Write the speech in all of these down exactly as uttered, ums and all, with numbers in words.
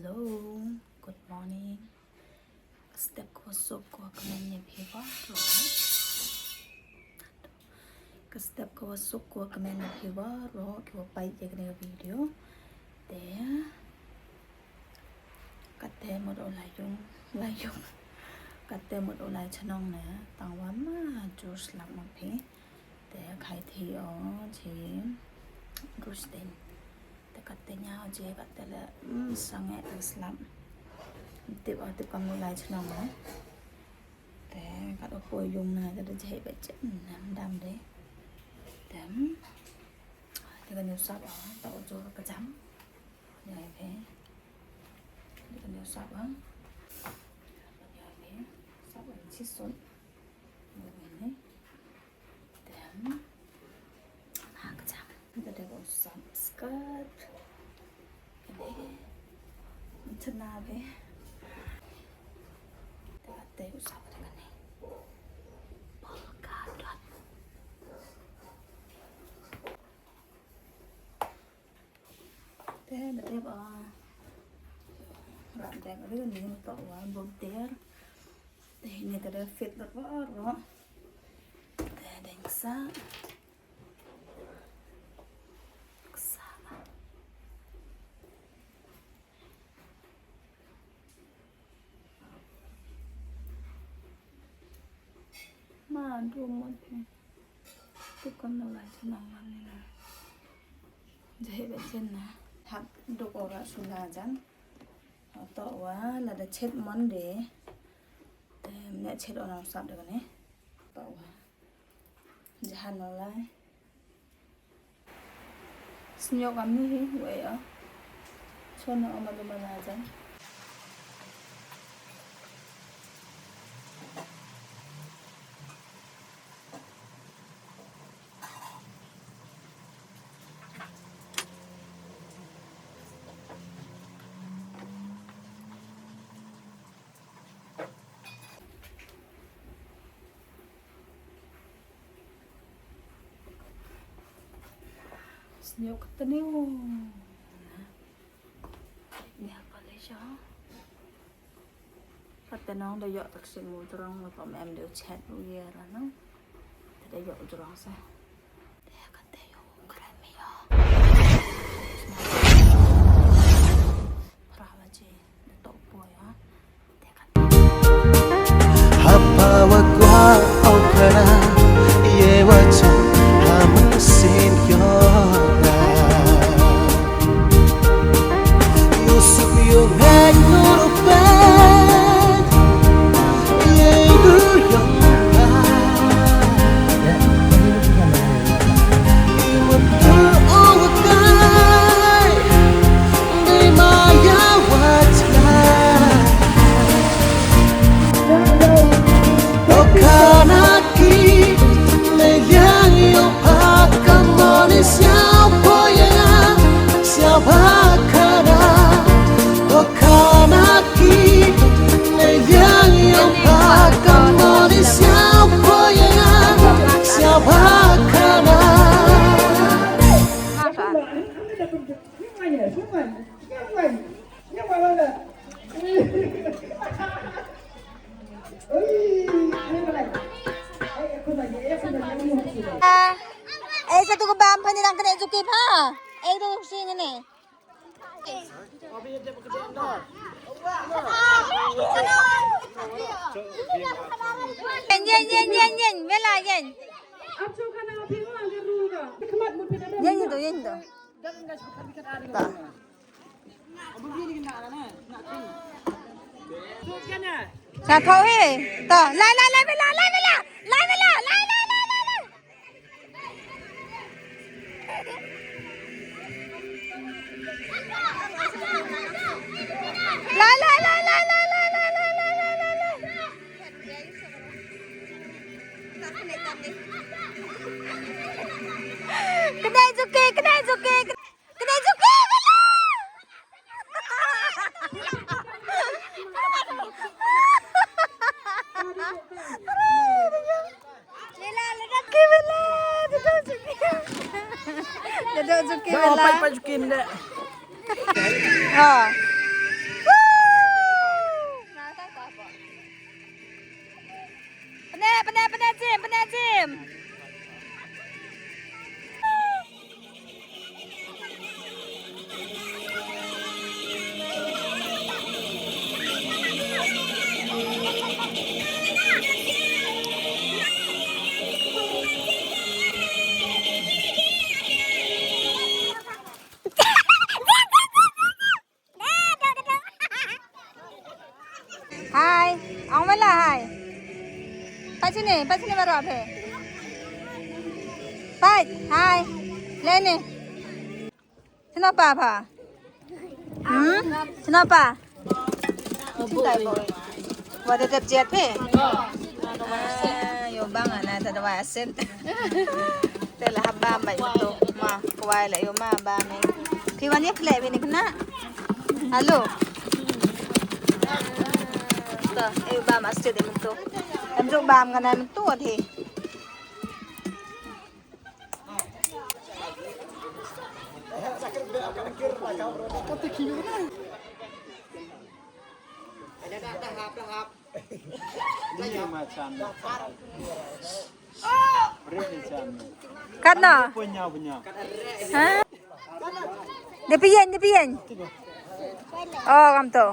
Hello, good morning. Ka step ka wa suk ka wa kmen ïa phi baroh. Ka step ka wa suk ka wa kmen ïa phi baroh ki wa peit ïa kane ka video. Te kate mut u lai yung, lai yung. Kate mut u lai chnong ne, tang wa ma jur slap ma phi. Te khai thi o ji Rustin. Te kate ñiaw ji kate le, mm, sangeh te slap. Tip o tip kam u lai chnong ne. Te kat u poi yung na te da jai ba chen na dam de. Te, mm, te kan u sap o, ta u jur ka jam. Ñiaw phi. Te kan u sap o. Ñiaw phi. Sap o chi sun. Ñiaw phi ne. Te, ah, ka jam. Ka dei ba u sap skirt. Kane. Chana be. Te ka dei u sap kane. Polka dot. Te da dep, ah, rat dep, ri ni to wa bok der. Te ni te da fit dot wa ro. Te deng sa. Sa. Ma du mo te. Tu kan no lai sa nang ni na. Jai ba chen na. Hap duk ora sula jan. To wa la da chet Monday. Te ne chet ona sap de ne. To wa. Jahan no lai. Sniok am ni hi, wei ah. Chon na om alu mana jan. Sniok katne o. Nia pale sha. Kate nong da yok tak si mu jrong mu pom em de chat u ye ra nong. Da yok jrong sa. Da kate yok kren mi yo. Pra baje da tok po ya. Haba wa kwah ong kara, ye wa chong ha mynsiem yora. Yusuf yung hek nur pen, ye du yung ka. Iwa tu ong kai, dei ma ya wa chla. Ei, sa tu ka bam pha ni dang kane juki pha. Ei, tu sing ne. Yen, yen, yen, yen, yen. Bela, yen. Yen, yen tu, yen tu. Ta. Sa thaw hi. Ta, lai, lai, lai, bela, lai, bela. Lai, bela, lai, lai, lai, lai, lai. Lai, lai, lai, lai. Kane juki, kane juki, kane juki, bela. Bela, bela, bela, bela, bela. Bela, bela. Ha. Pyneh, pyneh, Jim, pyneh, Jim. Hi. Ong mela hi. Pat sini, pat sini baroh phi. Pat, hi. Leni. Sino pa pha? Hmm? Sino pa? Wa da dep jet phi? Ah, ïoh bam ana ta dawai asin. Te la hap bam bad mynta. Ma, kwai la ïoh ma bam eh. Phi wan ïa khleh phi ne khynnah. Hello. To, ïoh bam asin mynta. Em ju bam kana mynta hi. Katno? Ha? Dei phi ïeng, dei phi ïeng. Oh, kam to.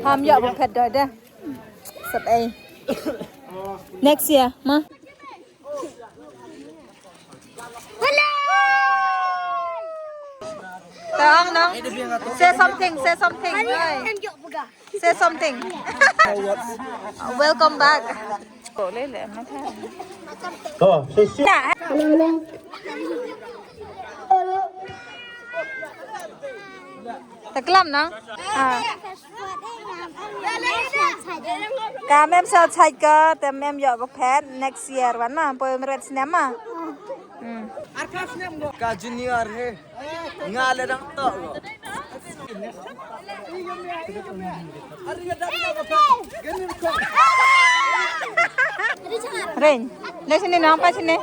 Ham ïa ba phet doi de. Sat ei. Next year, ma. Tong nong. Say something, say something. Oi. Say something. Welcome back. Ko le le ma tha. To, sisi. Na. Te klam nang. Ah. Ka mem sa chai ka, te mem ïoh ba phet next year wan ma, poi mret snem ma. Hmm. Ka junior he. Nga le dang to. Ren, le sini nang pa sini.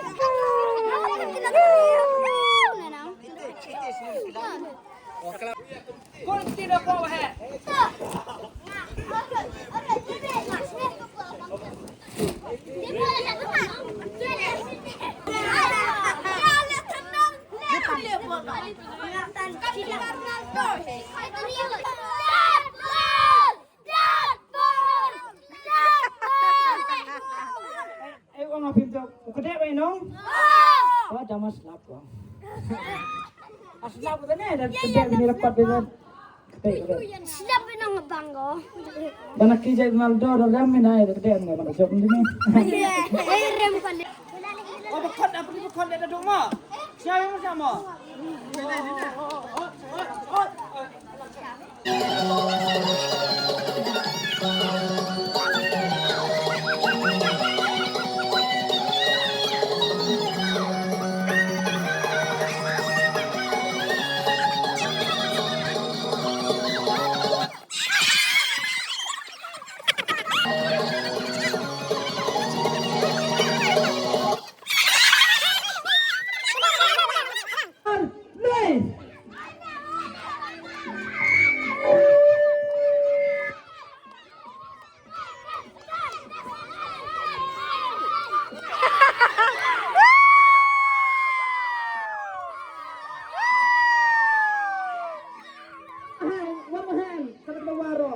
Ai, ong apim jok. U kdeh bai nong? Ba da ma slap ko. A slap ko ne, da kdeh ni record bai. Kdeh ko. Slap bai nong bang ko. Bana ki jai mal do do ram ni nai kdeh ngai bana jok ni. Ai rem ko le. O ba khot, apa ni ba khot da do ma. Sia yang sama. Khan wan ma khan, khan ba waro.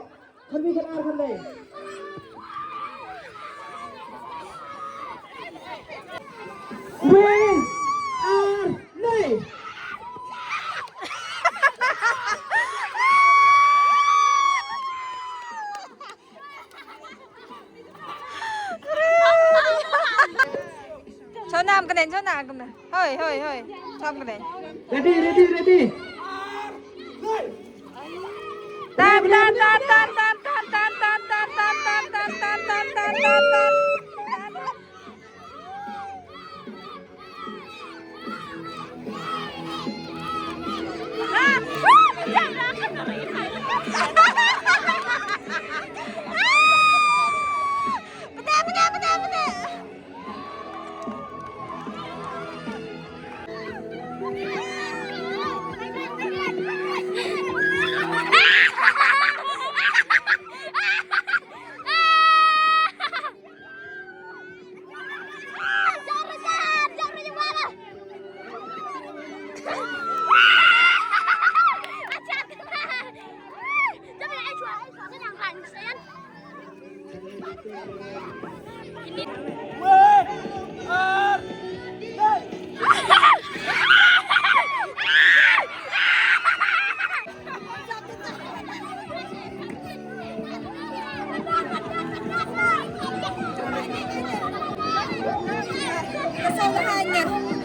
Khan wi khan ar khan dei. Wi ar dei. Chonam kane, chonam kane. Hoi, hoi, hoi. Chonam kane. Ready, ready, ready. Tan, tan, tan.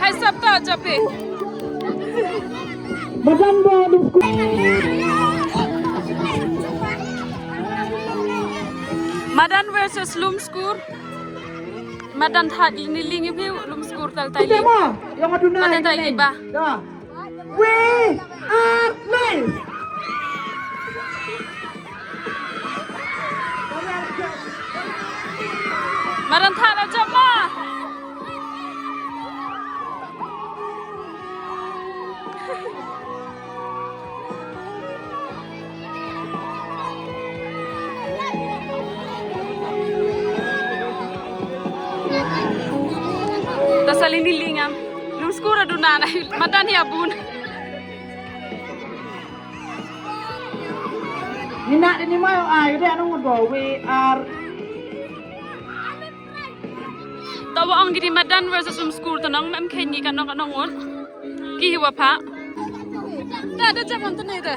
Hai sap ta chape. Madan ba Lumskur. Madan versus Lumskur. Madan thad ni ling yu Lumskur tal tai. Kita ma yang adu na. Madan tai ba. Da. We are live. Madan thad la jama. Ta salini lingam. Lumskur adu nana. Madan ya bun. Nina dini mayo ayo de anu ngut bo we are. Tawa ong dini Madan versus Lumskur tanong mem khenyi kanong kanong ngut. Ki hiwa pha. Da da jam on tene da.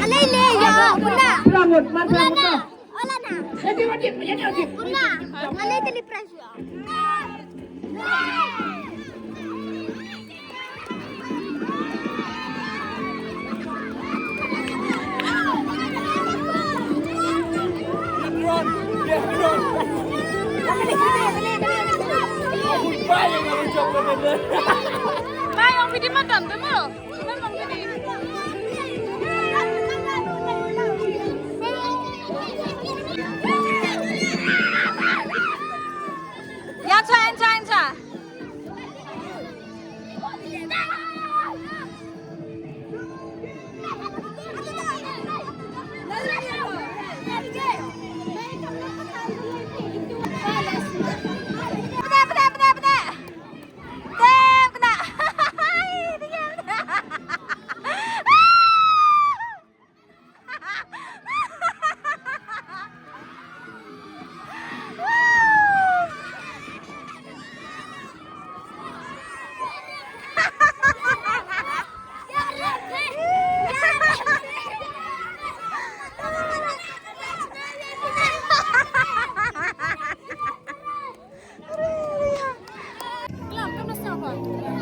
Alai le ya, puna. Puna. Puna. Alai tali pressure. Mai, ong pidi madan, temu. Ya, cha, cha, cha.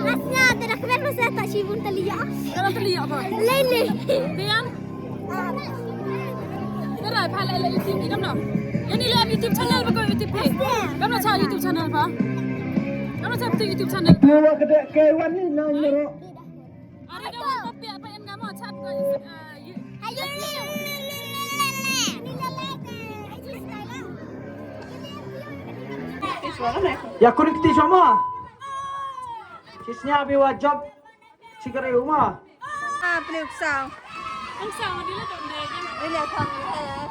Nga sngew te da kmen masa tak shibun taliak. Dalam taliak apa? Lele. Diam. Tara pha le le YouTube ni kamno. Ini le YouTube channel ba ko YouTube pe. Kamno cha YouTube channel pha. Kamno cha YouTube channel. Pura kede ke wan ni na nyero. Are da wan pia pa en ngamo chat ko. Ayo. Ya kuning kti sama. Sisnya bi wajab sikare uma. Ah, pli uksaw. Uksaw di la dong dei. Ile kon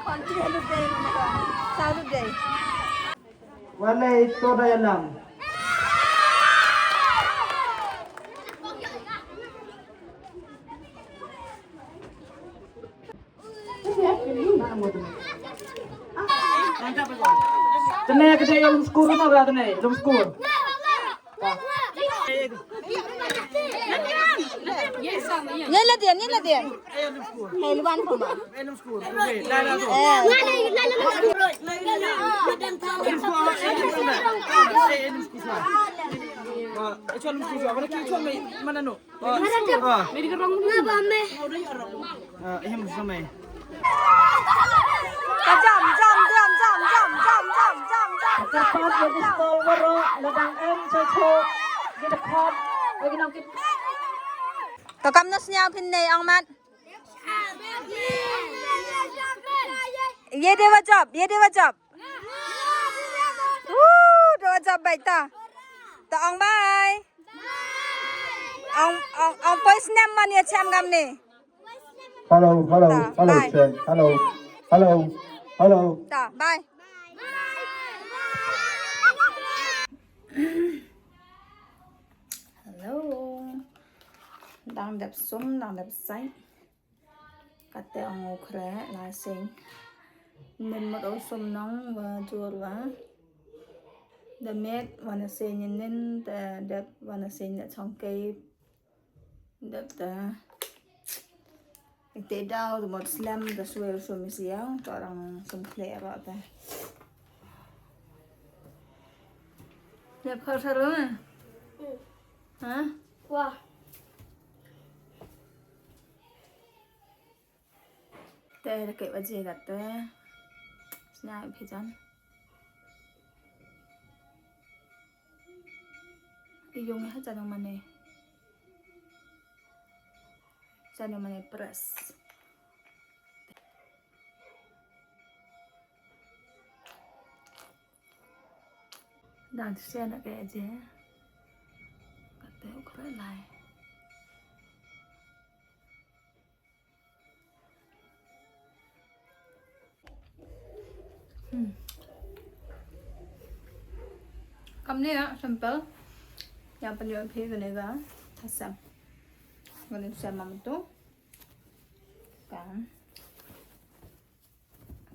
kon ti lu dei. Sa lu dei. Wale ito da yalam. Tene kete ya Lumskur no ga tene Lumskur. Ni la dia, ni la dia. Hei luan puma. Mana no? Ah, ihim samai. Ka jam, jam, jam. Ka pat bagi stall waro, ladang em chocho. Kita pat bagi nong kit. To kam no sniaw phin nei ong mat. Ye de wa job, ye de wa job. Woo, de wa job baita. Ta ong bye. Ong, ong, ong poi snem man ïa chem ngam ni. Hello, hello, ta, hello, bye. Chen. Hello, hello, hello. Ta, bye. Hello. Dang dep sum, dang dep sai. Kate ong u khreh la sing. Nin mut u sum nong wa jur wa. Da met wa na sing nin da dep wa na sing da chong kei. Dep da. Ite dau da mut slem da suwe u sum isi yau. To rang sum khleh ro ta. Dep khar saru na? Ha? Wa. Te da kei baje da te. Sna phi jan. Iyong ha jan mane. Jan mane press. Dan sian na kei aje. Kate u khreh lai. Hmm. Kam ne ya, simple. Yang penyu phi gane ga, thasam. Gane thasam mam tu. Kam.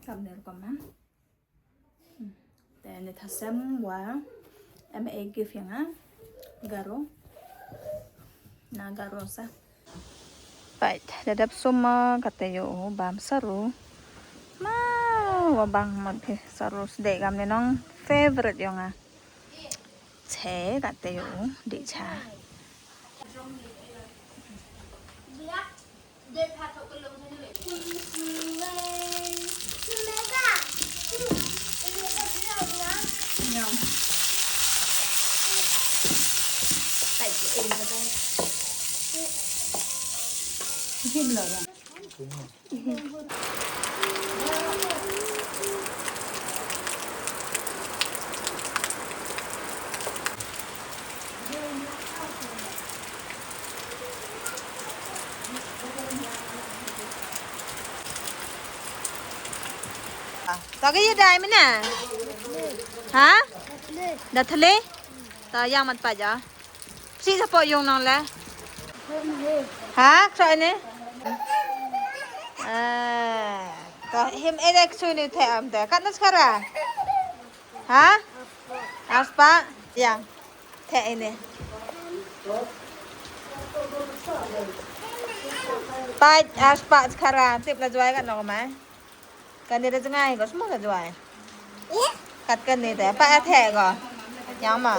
Kam ne kam man. Te ne thasem wa em e gift ïa nga. Garo. Na garo sa. Pait, da dep sum ma kate ïoh bam saru. Ma wa bang mat phi saru sdei kam ne nong favorite ïa nga. Che kate ïoh di cha. Ta ka ïa dai mena? Ha? Da thale? Ta yang mat pa ja. Si sa po yung nong le? Ha, ksa ne? Ah, ta him edek su ni the am te. Kat nas kara? Ha? Aspa? Yang. Te ini. Pait aspa sekarang. Tip la juai kat nong mai. Kan dia dah jengah, kau semua dah juai. Kat kan ni te. Pait athe ko. Yang ma.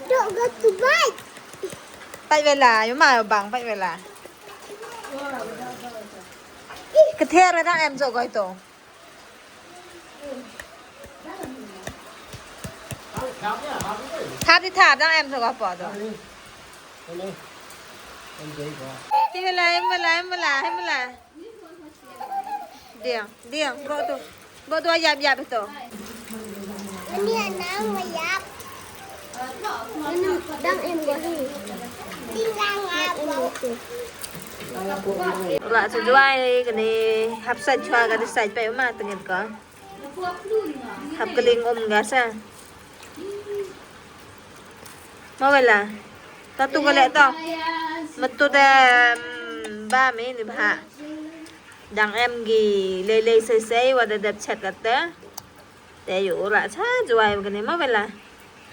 Dok go to bike. Pait vela, yung ma bang pait vela. Kether dah em jo ko itu. Thap di thap dang em sa ka po to. Hi mala, hi mala, hi mala, hi mala. Diang, diang, bo tu. Bo tu ayap yap to. Ini anang ayap. Ini dang em ko hi. Dang em ko. Lah sejuai kene hap sa jua ka di sa pa ma tengit ko. Hap kling um nga sa. Ma wela. Ta tu ka le to. Ma tu de, mm, ba mi ni ba. Dang em gi lei lei sei sei wa da dep chet ka te. Te yu ra cha juai kane ma wela.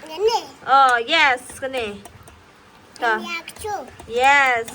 Kane. Oh, yes, kane. Ta. Kane aku. Yes.